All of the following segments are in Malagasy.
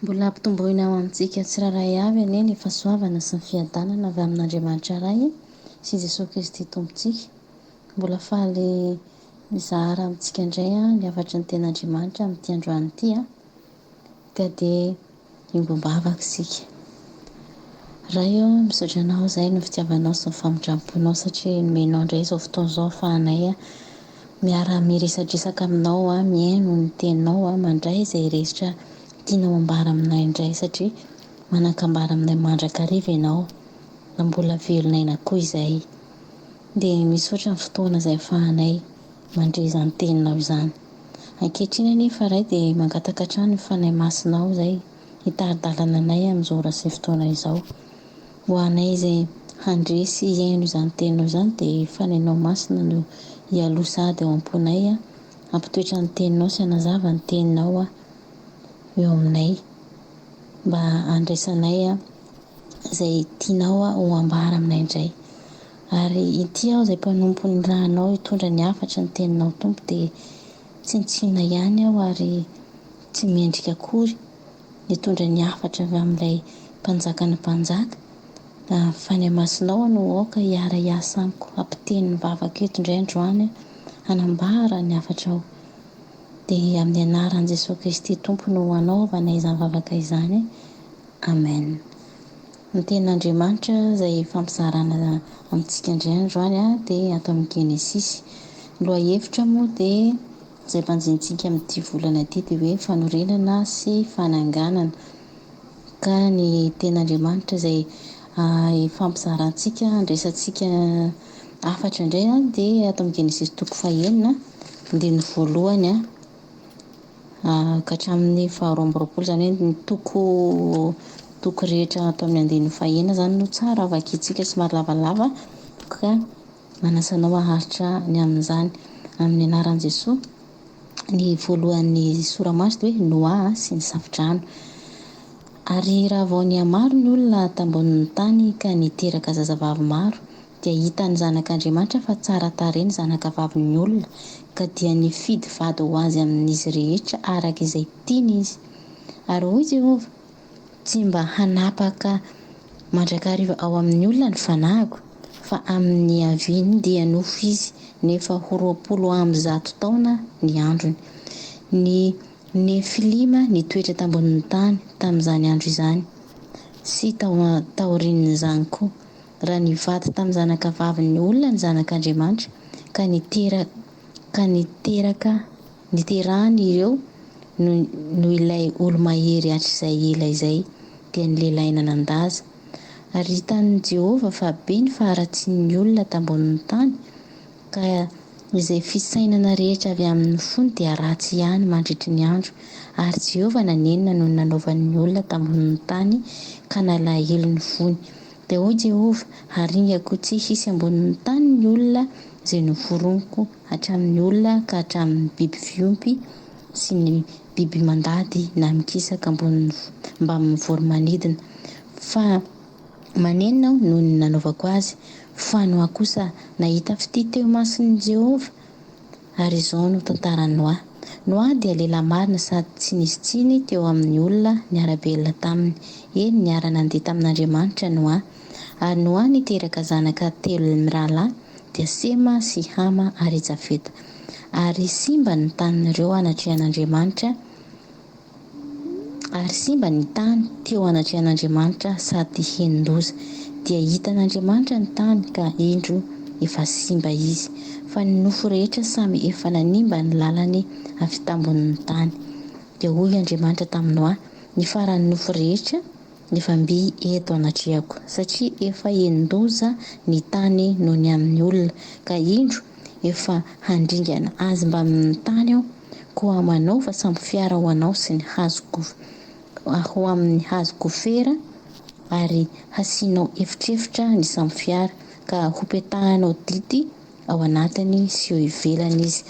Mbola ampitomboina ho antsika tsirairay avy anie ny fahasoavana sy ny fiadanana avy amin'Andriamanitra Ray sy Jesoa Kristy Tompontsika. Mbola faly mizara amintsika indray ny hafatry ny Tenin'Andriamanitra amin'ity androany ity. Ka dia hiombom-bavaka isika. Ray ô, misaotra Anao izahay noho ny fitiavanao sy ny famindram-ponao satria nomenao indray izao fotoana izao ahafahanay miara-miresadresaka aminao, mihaino ny teninao, mandray izay rehetra tianao ambara aminay indray satria manan-kambara aminay mandrakariva Ianao na mbola velon'aina koa izahay. Dia misaotra ny fotoana izay ahafahanay mandre izany teninao izany. Ankehitriny anefa Ray dia mangataka hatrany ny Fanahy Masinao izay hitari-dalana anay amin'izao ora sy fotoana izao. Ho anay izay handre sy hihaino izany teninao izany dia Fanahinao Masina no hialoha sahady ao am-ponay hampitoetra ny teninao sy hanazava ny teninao eo aminay mba handraisanay izay tianao ho ambara aminay indray. Ary ity aho izay mpanompo nirahanao hitondra ny hafatry ny teninao Tompo dia tsinontsinona ihany aho ary tsy mendrika akory nitondra ny hafatra avy amin'ilay Mpanjakan'ny mpanjaka, fa ny Masinao no aoka hiara-hiasa amiko hampiteny ny vavako eto indray androany hanambara ny hafatrao. Dia amin'ny anaran'i Jesoa Kristy Tompo no hanaovana izany vavaka izany. Amen. Ny tenin'Andriamanitra izay ifampizarana amintsika indray androany dia ato amin'ny Genesisy. Ny lohahevitra moa dia izay banjinintsika amin'ity volana ity dia hoe fanorenana sy fananganana. Ka ny tenin'Andriamanitra izay ifampizarantsika, andraisantsika hafatra indray dia ato amin'ny Genesisy toko fahenina, andininy voalohany ka hatramin'ny faharoa amby roapolo, izany hoe ny toko toko rehetra ato amin'ny andininy fahenina izany no tsara vakintsika somary lavalava ka manasa anao haharitra ny amin'izany. Amin'ny anaran'i Jesoa, ny voalohan'ny sora-maso dia hoe Noa sy ny safodrano. Ary raha vao nihamaro ny olona tambonin'ny tany ka niteraka zazavavy maro, dia hitan'ny zanak'Andriamanitra fa tsara tarehy ny zanakavavin'ny olona, ka dia nifidy vady ho azy amin'izy rehetra araka izay tiany izy. Ary hoy Jehovah, Tsy mba hanapaka mandrakariva ao amin'ny olona ny fanahiko, fa amin'ny niaviany dia nofo izy, nefa ho 120 taona ny androny. Ny Nefilima nitoetra tambonin'ny tany tamin'izany andro izany, sy taorian'izany koa. Raha nivady tamin'ny zanakavavin'ny olona ny zanak'Andriamanitra, ka niteraka ka niteraka niterahany ireo no no ilay olo-mahery hatrizay ela izay, dia ny lehilahy nanan-daza. Ary hitan'i Jehovah fa be ny faharatsian'ny olona tambonin'ny tany, ka izay fisainana rehetra avy amin'ny fony dia ratsy ihany mandritry ny andro. Ary Jehovah nanenina noho ny nanaovany ny olona tambonin'ny tany, ka nalahelo ny fony. Dia hoy Jehovah, Haringako tsy hisy ambonin'ny tany ny olona izay noforoniko, hatramin'ny olona ka hatramin'ny biby fiompy sy ny biby mandady na mikisaka ambonin'ny mbamin'ny voro-manidina. Fa manenina aho noho ny nanaovako azy. Fa Noa kosa nahita fitia teo imason'i Jehovah. Ary izao no tantaran'i Noa. Noa dia lehilahy marina sady tsy nisy tsiny teo amin'ny olona niara-belona taminy. Eny, niara-nandeha tamin'Andriamanitra Noa. Ary Noa niteraka zanaka telo mirahalahy, dia Sema sy Hama ary Jafeta. Ary simba ny tanin'ireo anatrehan'Andriamanitra. Ary simba ny tany teo anatrehan'Andriamanitra sady henon-doza. Dia hitan'Andriamanitra ny tany ka indro efa simba izy, fa ny nofo rehetra samy efa nanimba ny lalany avy tambonin'ny tany. Dia hoy Andriamanitra tamin'i Noa, Ny faran'ny nofo rehetra efa mby eto anatrehako, satria efa henon-doza ny tany noho ny amin'ny olona, ka indro efa handringana azy mbamin'ny tany aho. Koa manaova sambo fiara ho anao sy ny hazo ho amin'ny hazo gofera, ary hasianao efitrefitra ny sambo fiara, ka hopetahanao dity ao anatiny sy eo ivelany izy.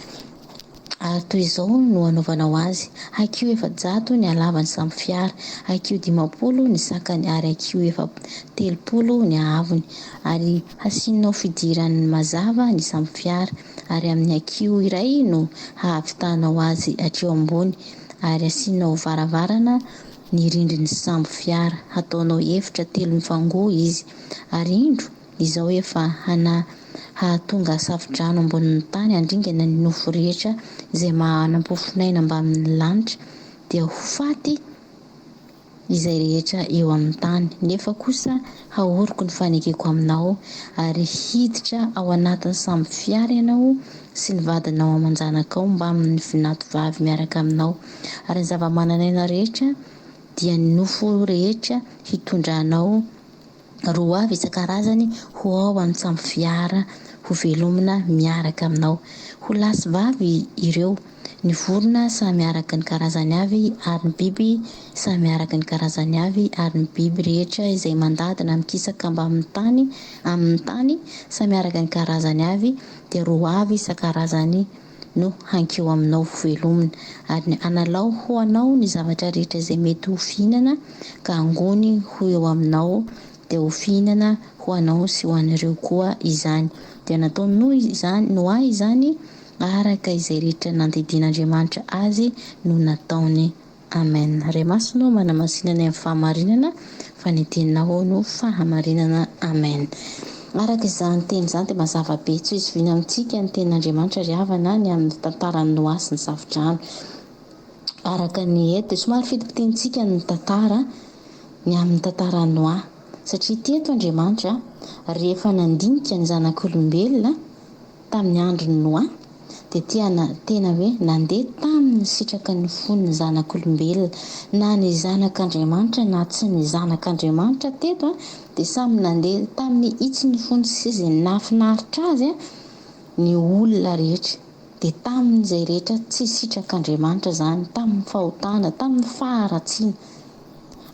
Ary toy izao no hanaovanao azy, hakiho 400 ny halavan'ny sambo fiara, hakiho 50 ny sakany, ary hakiho 30 ny haavony. Ary hasianao fidiran'ny mazava ny sambo fiara, ary amin'ny hakiho iray no hahavitanao azy hatreo ambony, ary asianao varavarana. ny rindrin'ny sambo fiara, hataonao efitra telo mifangoa izy. Ary indro, izao efa hana hahatonga safodrano ambonin'ny tany handringana ny nofo rehetra izay mahanam-pofonaina mbamin'ny lanitra, dia ho faty izay rehetra eo amin'ny tany, nefa kosa haoriko ny fanekeko aminao, ary hiditra ao anatin'ny sambo fiara ianao sy ny vadinao aman-janakao mbamin'ny vinatovavy miaraka aminao, ary ny zava-manan'aina rehetra dia ny nofo rehetra hitondra anao roa avy isan-karazany ho ao amin'ny sambo fiara ho velomina miaraka aminao. Ho lahy sy vavy ireo, ny vorona samy araka ny karazany avy, ary ny biby samy araka ny karazany avy, ary ny biby rehetra izay mandady na mikisaka mbamin'ny tany amin'ny tany samy araka ny karazany avy, dia roa avy isan-karazany no hankeo aminao ho velomina, ary ny analao ho anao ny zavatra rehetra izay mety ho fihinana, ka angony ho eo aminao, dia ho fihinana ho anao sy ho an'ireo koa izany. Dia nataon'i Noa izany, Noa izany, araka izay rehetra nandidian'Andriamanitra azy no nataony. Amen. Ray Masina ô, manamasina anay amin'ny fahamarinana, fa ny teninao no fahamarinana. Amen. Araka izany teny izany dia mazava be, tsy ho zoviana amintsika ny tenin'Andriamanitra ry havana ny amin'ny tantaran'i Noa sy ny safodrano. Araka ny eto dia somary fitipitenintsika ny tantara, ny amin'ny tantaran'i Noa. Satria teto Andriamanitra rehefa nandinika ny zanak'olombelona, Tamin'ny andron'i Noa, dia tena tena hoe nandeha tamin'ny sitraky ny fony ny zanak'olombelona. Na ny zanak'Andriamanitra na tsy ny zanak'Andriamanitra teto dia samy nandeha tamin'ny hitsin'ny fony sy izay nahafinaritra azy ny olona rehetra. Dia tamin'izay rehetra tsy sitrak'Andriamanitra izany, tamin'ny fahotana, tamin'ny faharatsiana.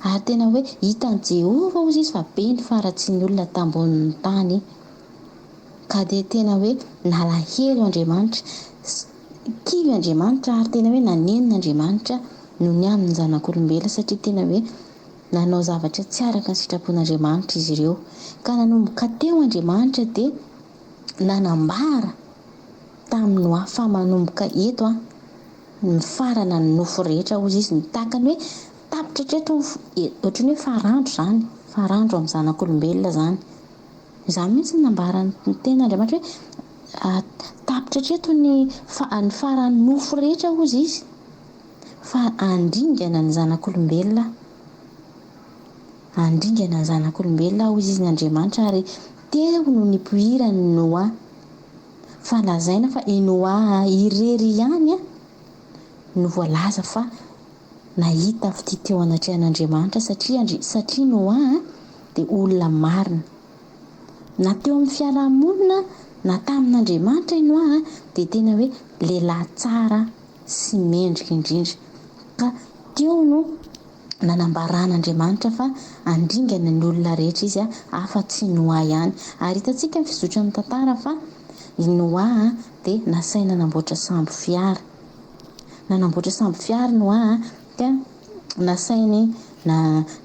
Ary tena hoe hitan'i Jehovah hozy izy fa be ny faharatsian'ny olona tambonin'ny tany. Ka dia tena hoe nalahelo Andriamanitra, kivy Andriamanitra ary tena hoe nanenina Andriamanitra noho ny amin'ny zanak'olombelona satria tena hoe nanao zavatra tsy araka ny sitrapon'Andriamanitra izy ireo. Ka nanomboka teo Andriamanitra dia nanambara tamin'i Noa fa manomboka eto an, mifarana ny nofo rehetra hozy izy, tahaka ny hoe tapitra hatreto ny, ohatran'ny hoe farandro izany, farandro amin'ny zanak'olombelona izany. Izany mihitsy no nambaran'ny tenin'Andriamanitra hoe tapitra hatreto ny ny faran'ny nofo rehetra hozy izy fa handringana ny zanak'olombelona handringana ny zanak'olombelona hozy izy ny Andriamanitra ary teo no nipoiran'i Noa fa lazaina fa i Noa irery ihany no voalaza fa nahita fitia teo anatrehan'Andriamanitra satria Andri satria Noa dia olona marina. Na teo amin'ny fiaraha-monina na tamin'Andriamanitra i Noa dia tena hoe lehilahy tsara sy mendrika indrindra. Ka teo no nanambaran'Andriamanitra fa handringana ny olona rehetra izy afa-tsy i Noa ihany. Ary hitantsika ny fizotran'ny tantara fa i Noa dia nasaina namboatra sambo fiara. Nanamboatra sambo fiara i Noa ka nasainy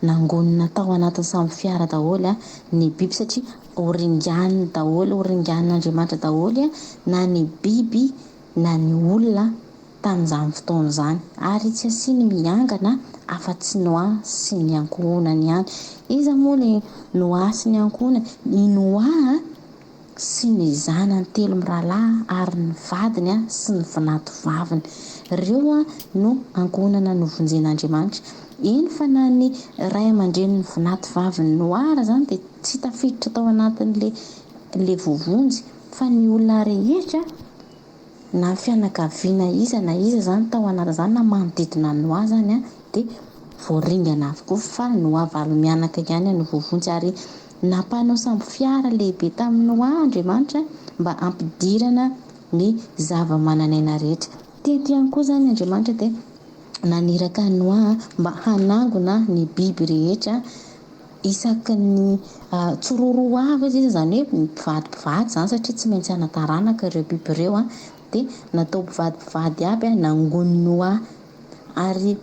nangonina tao anatin'ny sambo fiara daholo ny biby satria ho ringaniny daholo, ho ringanin'Andriamanitra daholo na ny biby na ny olona tamin'izany fotoana izany. Ary tsy asiany miangana afa-tsy Noa sy ny ankohonany ihany. Iza moa ilay Noa sy ny ankohonany? I Noa sy ny zanany telo mirahalahy ary ny vadiny sy ny vinatovaviny. Ireo no ankohonana novonjen'Andriamanitra. Eny fa na ny ray aman-drenin'ny vinatovavin'i Noa ara izany dia tsy tafiditra tao anatin'ilay ilay voavonjy fa ny olona rehetra na fianakaviana iza na iza izany tao anatin'izany na manodidina an'i Noa izany dia voaringana avokoa fa Noa valo mianaka ihany no voavonjy ary nampanao sambo fiara lehibe tamin'i Noa Andriamanitra mba hampidirana ny zava-manan'aina rehetra. Teto ihany koa izany Andriamanitra dia naniraka an'i Noa mba hanangona ny biby rehetra isaky ny tsiroaroa avy izy izany hoe mpivady mpivady izany satria tsy maintsy hanan-taranaka ireo biby ireo dia natao mpivady mpivady aby nangonin'i Noa ary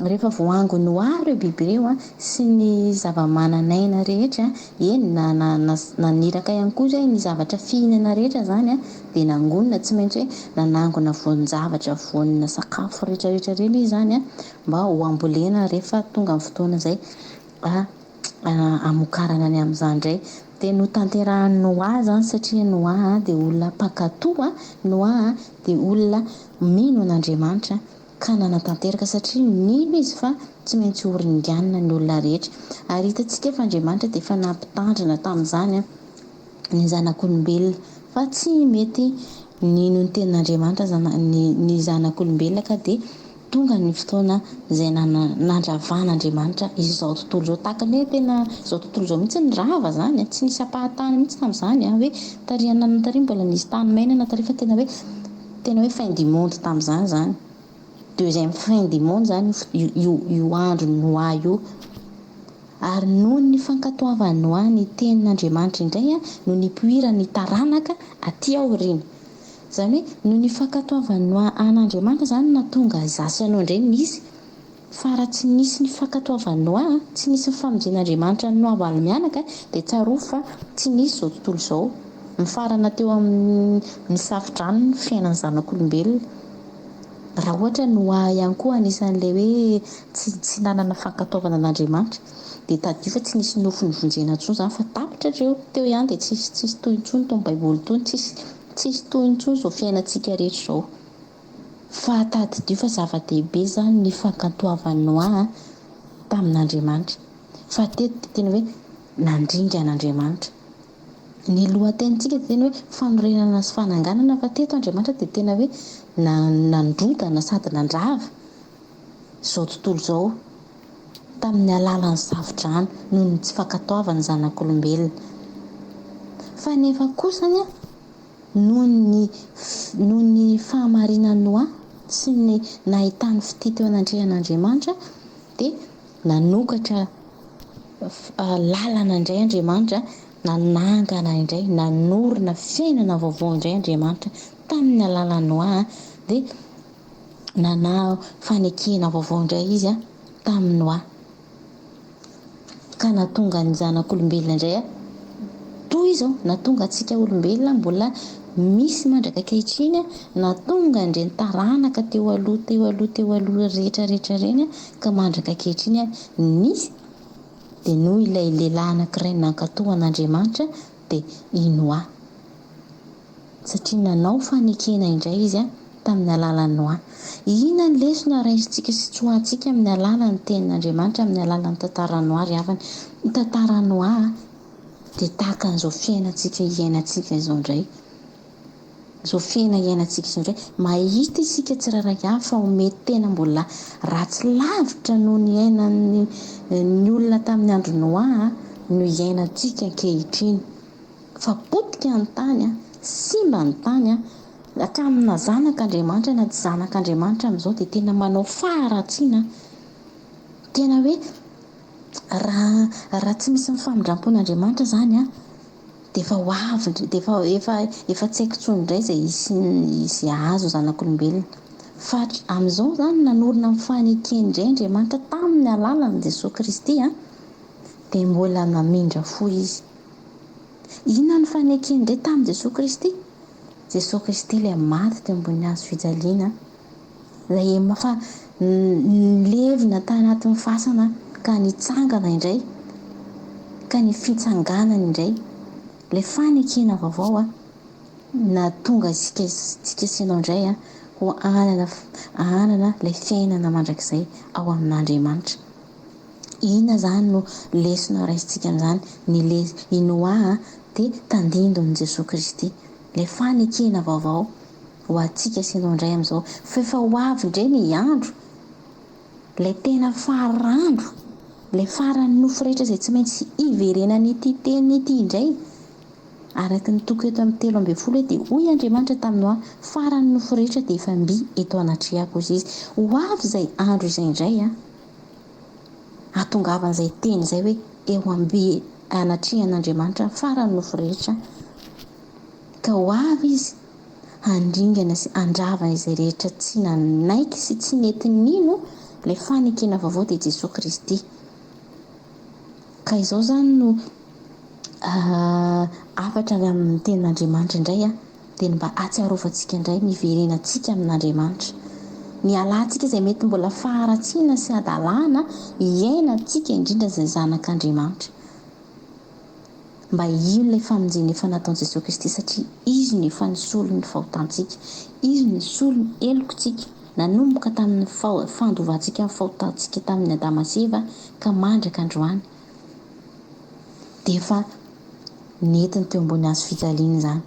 rehefa voaangon'i Noa ireo biby ireo sy ny zava-manan'aina rehetra, eny na na naniraka ihany koa izay ny zavatra fihinana rehetra izany dia nangonina, tsy maintsy hoe nanangona voan-javatra, voanina sakafo rehetra rehetra ireny izy izany mba ho ambolena rehefa tonga ny fotoana izay hamokarana ny amin'izany indray. Dia notanterahin'i Noa izany satria Noa dia olona mpankatò, Noa dia olona mino an'Andriamanitra ka nanatanteraka satria nino izy fa tsy maintsy ho ringanina ny olona rehetra. Ary hitantsika fa Andriamanitra dia efa nampitandrina tamin'izany ny zanak'olombelona fa tsy mety nino ny tenin'Andriamanitra ny zanak'olombelona ka dia Tonga ny fotoana izay nandravan'Andriamanitra izao tontolo izao. Tahaka ny hoe tena izao tontolo izao mihitsy ny rava izany. Tsy nisy ampahan-tany mihitsy tamin'izany hoe tary ananona tary mbola nisy tany maina na tary fa tena hoe tena hoe fin du monde tamin'izany izany. Deuxième fin du monde izany io io andron'i Noa io. Ary noho ny fankatoavan'i Noa ny tenin'Andriamanitra indray no nipoiran'ny taranaka aty aoriana. Izany hoe noho ny fankatoavan'i Noa an'Andriamanitra izany no nahatonga izaho sy ianao indray nisy. Fa raha tsy nisy ny fankatoavan'i Noa, tsy nisy ny famonjen'Andriamanitra an'i Noa valo mianaka dia tsarovy fa tsy nisy izao tontolo izao. Nifarana teo amin'ny safo-drano ny fiainan'ny zanak'olombelona. Raha ohatra Noa ihany koa anisan'ilay hoe tsy tsy nanana fankatoavana an'Andriamanitra dia tadidio fa tsy nisy nofo novonjena intsony izany fa tapitra hatreo. Teo ihany dia tsisy tsisy tohiny intsony itony baiboly itony, tsisy Tsisy tohiny intsony izao fiainantsika rehetra izao. Fa tadidio fa zava-dehibe izany ny fankantoavan'i Noa tamin'Andriamanitra. Fa teto dia tena hoe nandringana Andriamanitra. Ny lohatenintsika dia tena hoe fanorenana sy fananganana fa teto Andriamanitra dia tena hoe nandrodana sady nandrava izao tontolo izao tamin'ny alalan'ny safo-drano noho ny tsy fankatoavan'ny zanak'olombelona. Fa nefa kosa anie noho ny noho ny fahamarinan'i Noa sy ny nahitany fitia teo anatrehan'Andriamanitra dia nanokatra lalana indray Andriamanitra, nanangana indray, nanorina fiainana vaovao indray Andriamanitra tamin'ny alalan'i Noa dia Nanao fanekena vaovao indray izy tamin'i Noa, ka nahatonga ny zanak'olombelona indray toy izao, nahatonga antsika olombelona mbola misy mandraka ankehitriny, nahatonga an'ireny taranaka teo aloha teo aloha teo aloha rehetra rehetra ireny ka mandraka ankehitriny nisy, dia noho ilay lehilahy anankiray nankatò an'Andriamanitra dia i Noa. Satria nanao fanekena indray izy tamin'ny alalan'i Noa. Inona ny lesona raisintsika sy tsoahantsika amin'ny alalan'ny Tenin'Andriamanitra, amin'ny alalan'ny tantaran'i Noa ry havana? Ny tantaran'i Noa dia tahaka an'izao fiainantsika iainantsika izao indray. Izao fiainana iainantsika izao indray. Mahita isika tsirairay avy fa ho mety tena mbola ratsy lavitra noho ny iainan'ny ny olona tamin'ny andron'i Noa no iainantsika ankehitriny. Fa potika ny tany an, simba ny tany an, hatramin'ny na zanak'Andriamanitra na tsy zanak'Andriamanitra amin'izao dia tena manao faharatsiana an, tena hoe raha raha tsy misy ny famindrampon'Andriamanitra izany an, dia efa ho avy indray, dia efa efa efa tsy haiko intsony indray izay hisy izay hahazo ny zanak'olombelona. Fa amin'izao izany nanorina ny fanekeny indray Andriamanitra tamin'ny alalan'i Jesoa Kristy an, dia mbola namindra fo Izy. Inona no fanekeny indray tamin'i Jesoa Kristy? Jesoa Kristy ilay maty teo ambony hazo fijaliana, ilay efa nilevina tanatin'ny fasana ka nitsangana indray, ka ny fitsanganany indray, ilay fanekena vaovao nahatonga antsika antsika sy ianao indray ho hanana hanana ilay fiainana mandrakizay ao amin'Andriamanitra. Inona izany no lesona raisintsika amin'izany? Ny les, i Noa dia tandindon'i Jesoa Kristy. Ilay fanekena vaovao ho antsika sy ianao indray amin'izao. Fa efa ho avy indray ny andro, ilay tena farandro, ilay faran'ny nofo rehetra izay tsy maintsy hiverenan'ity teny ity indray. Araka ny toko eto amin'ny 13 hoe dia hoy Andriamanitra tamin'i Noa, faran'ny nofo rehetra dia efa mby eto anatrehako hozy izy. Ho avy izay andro izay indray an! Hahatongavan'izay teny izay hoe eo amby anatrehan'Andriamanitra ny faran'ny nofo rehetra, ka ho avy Izy handringana sy handrava izay rehetra tsy nanaiky sy tsy nety nino Ilay fanekena vaovao dia Jesoa Kristy. Ka izao izany no hafatra avy amin'ny tenin'Andriamanitra indray an, dia ny mba hahatsiarovantsika indray ny hiverenantsika amin'Andriamanitra. Ny hialantsika izay mety mbola faharatsiana sy hadalana hiainantsika indrindra izay zanak'Andriamanitra. Mba hino ilay famonjena efa nataon'i Jesoa Kristy satria Izy no efa nisolo ny fahotantsika. Izy no nisolo ny helokintsika nanomboka tamin'ny fandovantsika ny fahotantsika tamin'i Adama sy Eva ka mandraka androany. Dia efa nentiny teo ambony hazo fijaliana izany.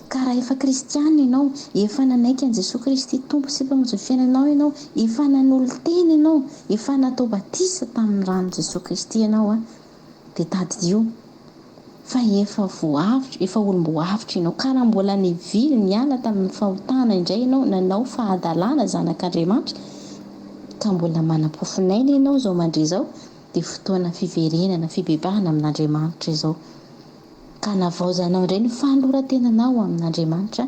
Ka raha efa kristiana ianao, efa nanaiky an'i Jesoa Kristy Tompo sy Mpamonjy ny fiainanao ianao, efa nanolo-tena ianao, efa natao batisa tamin'ny ran'i Jesoa Kristy ianao, dia tadidio fa efa voavotra, efa olom-boavotra ianao. Ka raha mbola nivily niala tamin'ny fahotana indray ianao, nanao fahadalana zanak'Andriamanitra, ka mbola manam-pofon'aina ianao izao mandre izao, dia fotoana fiverenana, fibebahana amin'Andriamanitra izao. Ka hanavaozanao indray ny fanoloran-tenanao amin'Andriamanitra,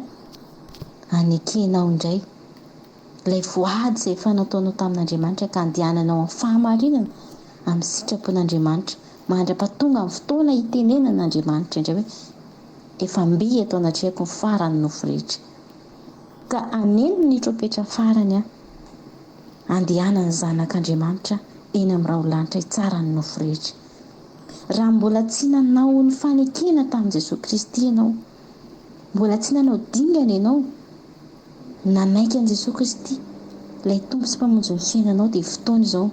hanekenao indray ilay voady izay efa nataonao tamin'Andriamanitra ka handehananao amin'ny fahamarinana, amin'ny sitrapon'Andriamanitra, mandra-pahatonga ny fotoana hitenenan'Andriamanitra indray hoe, Efa mby eto anatrehako ny faran'ny nofo rehetra. Ka haneno ny trompetra farany aho, handehanan'ny Zanak'Andriamanitra eny amin'ny rahon-lanitra hitsara ny nofo rehetra. Raha mbola tsy nanao ny fanekena tamin'i Jesoa Kristy ianao, mbola tsy nanao dingana ianao, nanaiky an'i Jesoa Kristy, ilay Tompo sy Mpamonjy ny fiainanao, dia fotoana izao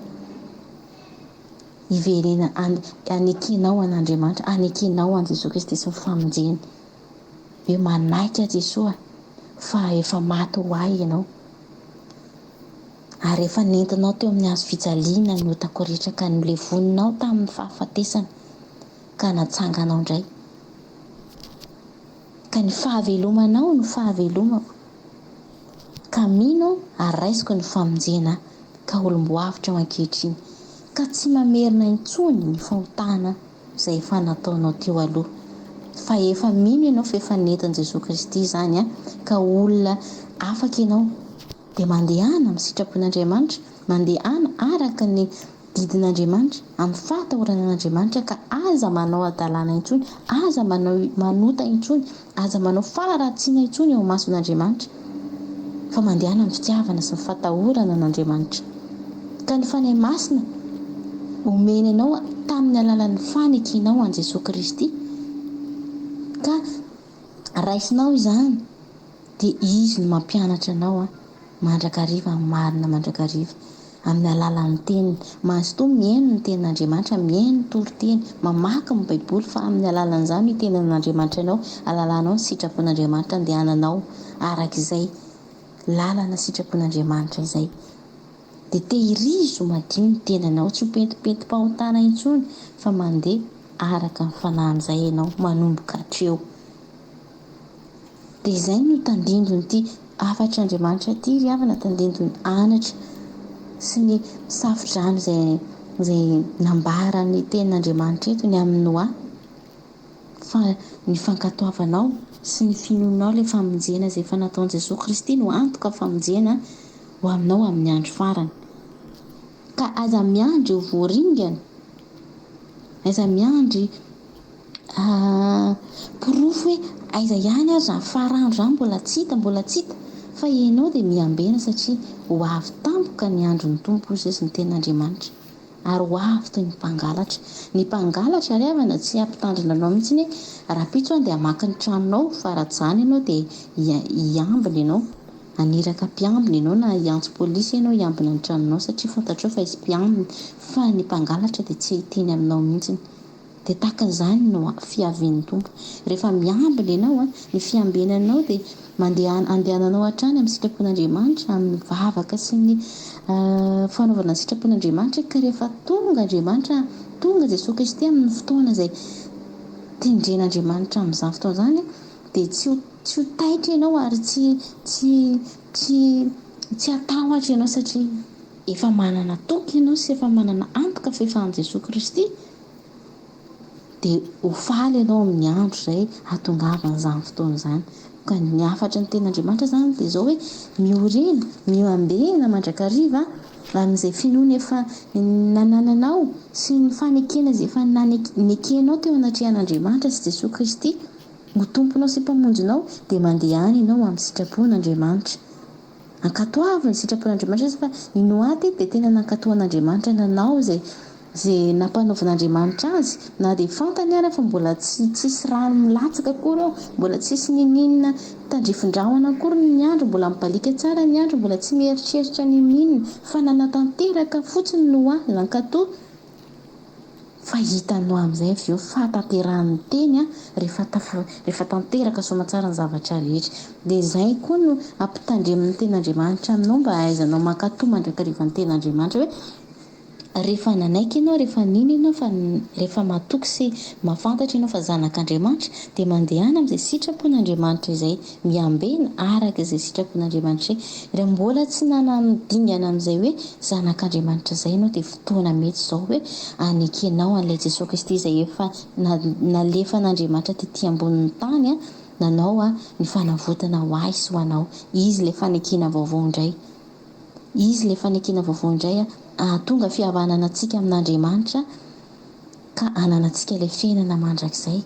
hiverena hanekenao an'Andriamanitra, hanekenao an'i Jesoa Kristy sy ny famonjeny. Hoe manaiky aho Jesoa fa efa maty ho ahy Ianao. Ary efa nentinao teo amin'ny hazo fijaliana ny otako rehetra ka nolevoninao tamin'ny fahafatesana ka natsanganao indray. Ka ny fahavelomanao no fahavelomako. Ka mino aho ary raisiko ny famonjena ka olom-boavotra aho ankehitriny ka tsy mamerina intsony ny fahotana izay efa nataonao teo aloha. Fa efa mino ianao fa efa nentin'i Jesoa Kristy izany an, ka olona afaka ianao. Dia mandehana amin'ny sitrapon'Andriamanitra, mandehana araka ny didin'Andriamanitra, amin'ny fahatahorana an'Andriamanitra ka aza manao hadalana intsony, aza manao manota intsony, aza manao faharatsiana intsony eo imason'Andriamanitra, fa mandehana amin'ny fitiavana sy ny fahatahorana an'Andriamanitra. Ka ny Fanahy Masina omeny anao tamin'ny alalan'ny fanekenao an'i Jesoa Kristy, ka raisinao izany, dia Izy no mampianatra anao mandrakariva ny marina mandrakariva, amin'ny alalan'ny Teniny. Mazotoa mihaino ny Tenin'Andriamanitra, mihaino toriteny, mamaky ny Baiboly, fa amin'ny alalan'izany no itenenan'Andriamanitra anao, ahalalanao ny sitrapon'Andriamanitra andehananao araka izay lalana sitrapon'Andriamanitra izay. Dia tehirizo madio ny tenanao, tsy ho pentimpentim-pahotana intsony, fa mandeha araka ny fanahin'izay ianao manomboka hatreo. Dia izay no tandindon'ity hafatr'Andriamanitra ity ry havana, tandindon'ny anatra sy ny safo-drano izay izay nambaran'ny tenin'Andriamanitra eto ny amin'i Noa, fa ny fankatoavanao sy ny finoanao ilay famonjena izay efa nataon'i Jesoa Kristy no antoka famonjena ho aminao amin'ny andro farany. Ka aza miandry ho voaringana, aza miandry Porofo hoe aiza ihany ary izany farandro izany mbola tsy hita, mbola tsy hita, fa ianao dia miambena satria ho avy tampoka ny andron'ny Tompo hoy Jesosy ny tenin'Andriamanitra ary ho avy toy ny mpangalatra. Ny mpangalatra ry havana tsy hampitandrina anao mihitsy hoe rahampitso aho dia hamaky ny tranonao fa raha tsy izany ianao dia hiambina ianao, haniraka mpiambina ianao na hiantso polisy ianao hiambina ny tranonao satria fantatrao fa hisy mpiambina fa ny mpangalatra dia tsy hiteny aminao mihitsy. Dia tahaka izany no fiavian'ny Tompo. Rehefa miambina ianao, ny fiambenanao dia mandeha andehananao hatrany amin'ny sitrapon'Andriamanitra, amin'ny vavaka sy ny fanaovana ny sitrapon'Andriamanitra, ka rehefa tonga Andriamanitra, tonga Jesoa Kristy amin'ny fotoana izay tendren'Andriamanitra amin'izany fotoana izany, dia tsy ho tsy ho taitra ianao ary tsy tsy tsy tsy hatahotra ianao satria efa manana toky ianao sy efa manana antoka fa efa an'i Jesoa Kristy. Dia ho faly ianao amin'ny andro izay hahatongavan'izany fotoana izany. Ka ny hafatry ny tenin'Andriamanitra izany dia izao hoe, miorena, miambena mandrakariva amin'izay finoana efa nanananao sy ny fanekena izay efa nekenao teo anatrehan'Andriamanitra sy Jesoa Kristy ho Tomponao sy Mpamonjinao, dia mandehana ianao amin'ny sitrapon'Andriamanitra. Ankatoavy ny sitrapon'Andriamanitra izy fa i Noa teto dia tena nankatò an'Andriamanitra nanao izay izay nampanaovin'Andriamanitra azy na dia fantany ara fa mbola tsy tsisy rano milatsaka akory ao, mbola tsisy niniana tandrifin-drahona akory ny andro, mbola mibaliaka tsara ny andro, mbola tsy mieritreritra niniana fa nanatanteraka fotsiny Noa, nankatò. Fa hitanao amin'izay avy eo fahatanterahan'ny teny an, rehefa tafa, rehefa tanteraka soamantsara ny zavatra rehetra. Dia izay koa no ampitandremin'ny tenin'Andriamanitra aminao mba hahaizanao mankatò mandrakariva ny tenin'Andriamanitra hoe rehefa nanaiky ianao, rehefa nino ianao fa rehefa matoky sy mahafantatra ianao fa zanak'Andriamanitra dia mandehana amin'izay sitrapon'Andriamanitra izay, miambena araka izay sitrapon'Andriamanitra izay. Raha mbola tsy nanano dingana amin'izay hoe zanak'Andriamanitra izay ianao dia fotoana mety izao hoe anekenao an'ilay Jesoa Kristy izay efa nalefan'Andriamanitra tety ambonin'ny tany nanao ny fanavotana ho ahy sy ho anao. Izy ilay fanekena vaovao indray. Izy ilay fanekena vaovao indray hahatonga fihavanana antsika amin'Andriamanitra ka hananantsika ilay fiainana mandrakizay.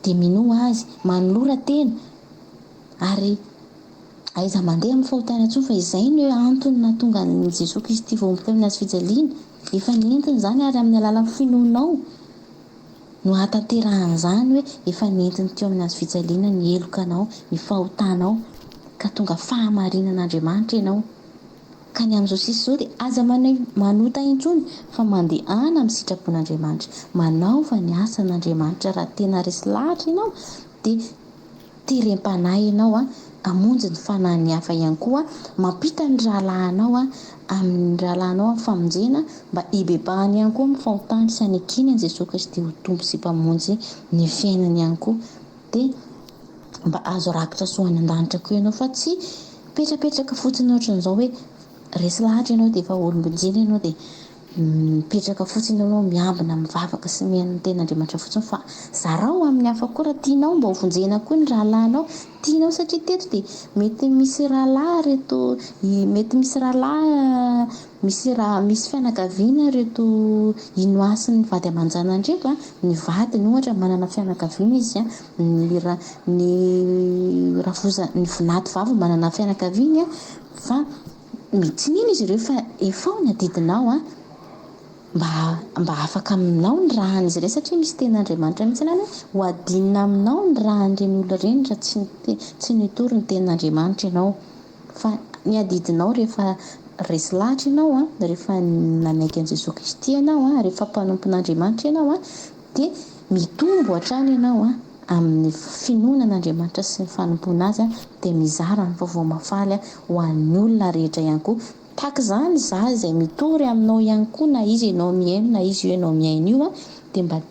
Dia minoa Azy, manolora tena ary Aiza mandeha amin'ny fahotana intsony fa izay no antony nahatonga an'i Jesoa Kristy voahombo teo amin'ny hazo fijaliana. Efa nentiny izany ary amin'ny alalan'ny finoanao no ahatanterahan'izany hoe efa nentiny teo amin'ny hazo fijaliana ny helokanao, ny fahotanao ka tonga fahamarinan'Andriamanitra ianao. Ka ny amin'izao sisa izao dia aza manota intsony fa mandehana amin'ny sitrapon'Andriamanitra. Manaova ny asan'Andriamanitra raha tena resy lahatra ianao dia terem-panahy ianao hamonjy ny fanahin'ny hafa ihany koa, mampita ny rahalahinao amin'ny rahalahinao amin'ny famonjena mba hibebahany ihany koa amin'ny fahotany sy hanekeny an'i Jesoa Kristy ho Tompo sy Mpamonjy ny fiainany ihany koa dia mba azo rakitra soa any an-danitra koa ianao fa tsy mipetrapetraka fotsiny ohatran'izao hoe resy lahatra ianao dia efa olom-bonjena ianao dia Mipetraka fotsiny ianao miambina mivavaka sy mihaino ny tenin'Andriamanitra fotsiny fa zarao amin'ny hafa koa raha tianao mba ho vonjena koa ny rahalahinao tianao satria teto dia mety misy rahalahy reto mety misy rahalahy misy raha misy fianakaviana reto Inoa sy ny vady aman-janany reto a, ny vadiny ohatra manana fianakaviana izy a, ny ra ny rafozany ny vinato vavy manana fianakaviany a fa Tsy mino izy ireo fa efao ny adidinao an, mba mba afaka aminao ny rahan'izy ireny satria misy tenin'Andriamanitra mihitsy any hoe ho adinina aminao ny rahan'ireny olona ireny raha tsy tsy nitory ny tenin'Andriamanitra ianao. Fa ny adidinao rehefa resy lahatra ianao an, rehefa nanaiky an'i Jesoa Kristy ianao an, rehefa mpanompon'Andriamanitra ianao an, dia mitombo hatrany ianao an. amin'ny finoana an'Andriamanitra sy ny fanompoana Azy dia mizara ny vaovao mahafaly ho an'ny olona rehetra ihany koa. Tahaka izany izaho izay mitory aminao ihany koa na iza ianao mihaino na iza io ianao mihaino io dia mba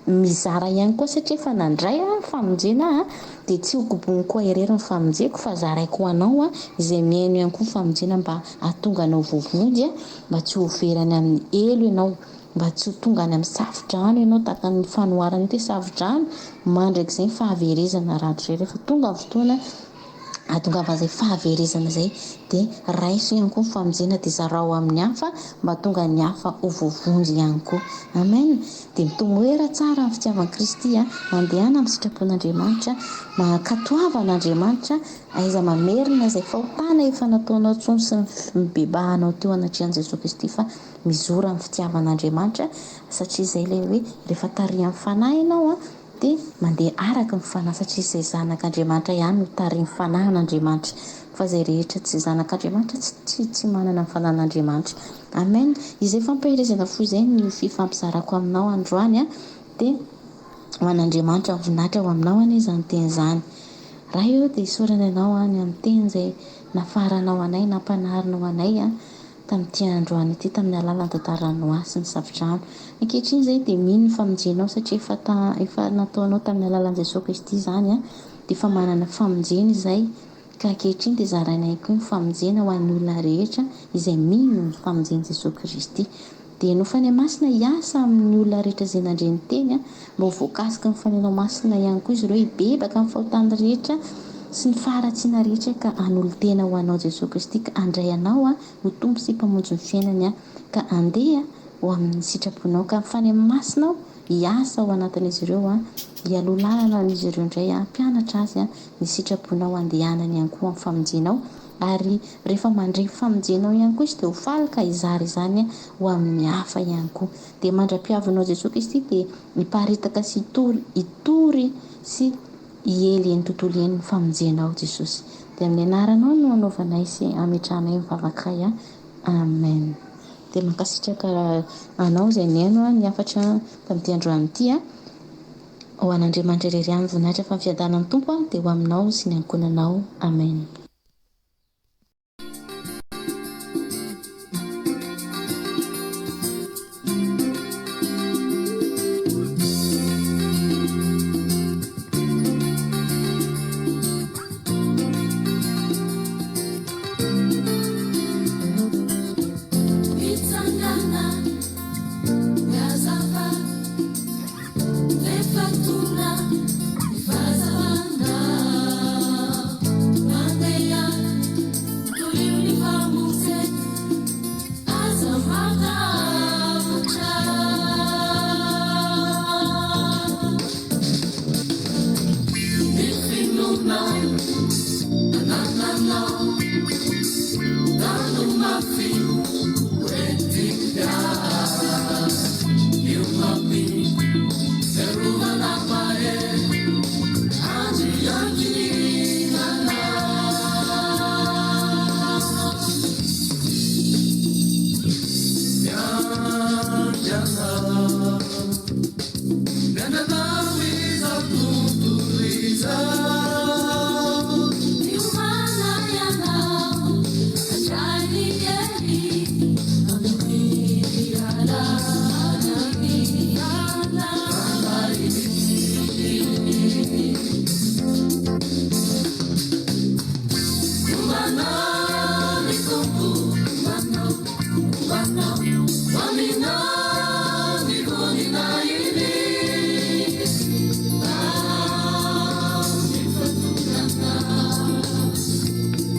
mizara ihany koa satria efa nandray aho ny famonjena aho dia tsy ho koboniko aho irery ny famonjeko fa zaraiko ho anao izay mihaino ihany koa ny famonjena mba hahatonga anao voavonjy mba tsy ho very any amin'ny helo ianao. Mba tsy ho tonga any amin'ny safo-drano ianao tahaka ny fanoharana ity safo-drano mandrakizay ny fahaverezana rahatrizay rehefa tonga ny fotoana ahatongavan'izay fahaverezana izay dia raiso ihany koa ny famonjena dia zarao amin'ny hafa mba tonga ny hafa ho voavonjy ihany koa. Amen. Dia mitomoera tsara amin'ny fitiavan'i Kristy a, mandehana amin'ny sitrapon'Andriamanitra, mankatoava an'Andriamanitra, aiza mamerina izay fahotana efa nataonao intsony sy ny fibebahanao teo anatrehan'i Jesoa Kristy fa Mizora amin'ny fitiavan'Andriamanitra satria izay ilay hoe rehefa tarihan'ny Fanahy ianao dia mandeha araka ny Fanahy satria izay zanak'Andriamanitra ihany no tarihin'ny Fanahin'Andriamanitra fa izay rehetra tsy zanak'Andriamanitra tsy tsy manana ny Fanahin'Andriamanitra. Amen. Izay fampaherezana fo izay no fifampizarako aminao androany dia ho an'Andriamanitra voninahitra ho aminao anie izany teny izany. Ray ô dia isaorana ianao ny amin'ny teny izay nafaranao anay nampanarinao anay tamin'ity androany ity tamin'ny alalan'ny tantaran'i Noa sy ny Safodrano. Ankehitriny izay dia mino ny famonjenao satria efa ta, efa nataonao tamin'ny alalan'i Jesoa Kristy izany an, dia efa manana famonjena izay, ka ankehitriny dia zaraina ihany koa ny famonjena ho an'ny olona rehetra izay mino ny famonjen'i Jesoa Kristy. Dia henoy Fanahy Masina hiasa amin'ny olona rehetra izay nandre ny teny an, mba ho voakasiky ny Fanahinao Masina ihany koa izy ireo hibebaka amin'ny fahotany rehetra. sy ny faharatsiana rehetra ka hanolo-tena ho Anao Jesoa Kristy ka handray Anao ho Tompo sy Mpamonjy ny fiainany ka handeha ho amin'ny sitraponao ka ny Fanahy Masinao hiasa ao anatin'izy ireo hialoha lalana an'izy ireo indray hampianatra azy ny sitraponao handehanany ihany koa amin'ny famonjenao ary rehefa mandre ny famonjenao ihany koa izy dia ho faly ka hizara izany ho amin'ny hafa ihany koa dia mandra-piavinao Jesoa Kristy dia hiparitaka sy hitory hitory sy hiely eny tontolo eny ny famonjenao Jesosy dia amin'ny anaranao no anaovanay sy ametrahanay ny vavakay a Amen dia mankasitraka anao izay nihaino ny hafatra tamin'ity androany ity a ho an'Andriamanitra irery ihany voninahitra fa ny fiadanan'ny Tompo dia ho aminao sy ny ankohonanao Amen. Mitsangana, miazava, rehefa tonga ny fahazavana. Mandeha, torio ny famonjena, aza matahotra. Ny finoana anananao tano mafy ho entin-miala. Io mafy fiarovana mahery andry iankinana. Miandriana. Miandriana izao tontolo izao. Miomàna ianao handray ny hery amin'ny alalan'ny Fanahy. Homba anao ny Tompo, homba anao, homba anao, ho aminao ny voninahiny. Amin'ny fatorana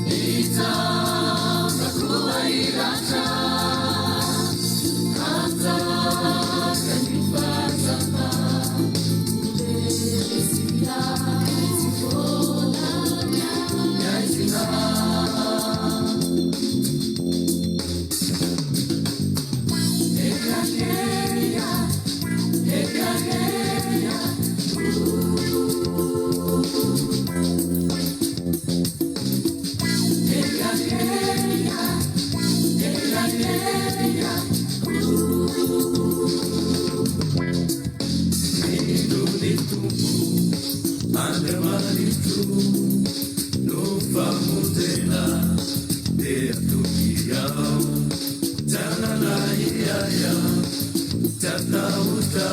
hitsanga koa hiratra, hanjaka ny fahazavana. Ho resy tsy foana ny aizina. Mino ny Tompo Andriamanitro no famonjena dia toky aho tsy hanana ahiahy aho tsy hatahotra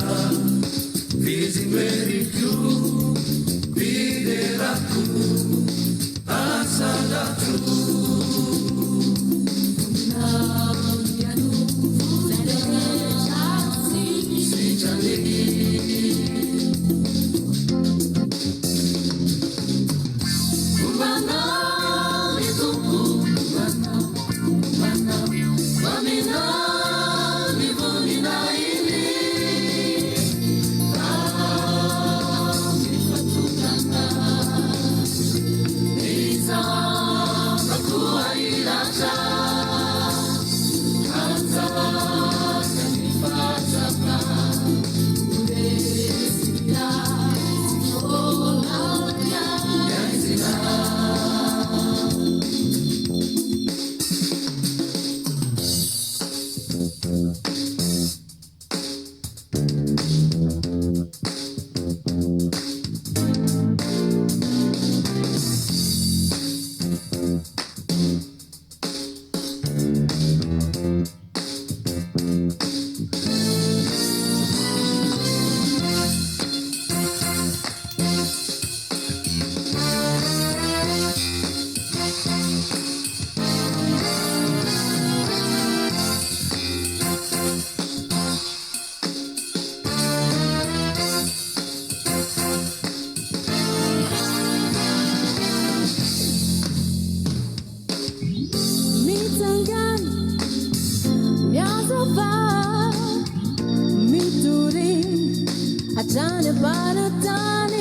f'izy no heriko fiderako asandrato. Mitsangana, mihazava, mitoria hatrany am-paratany.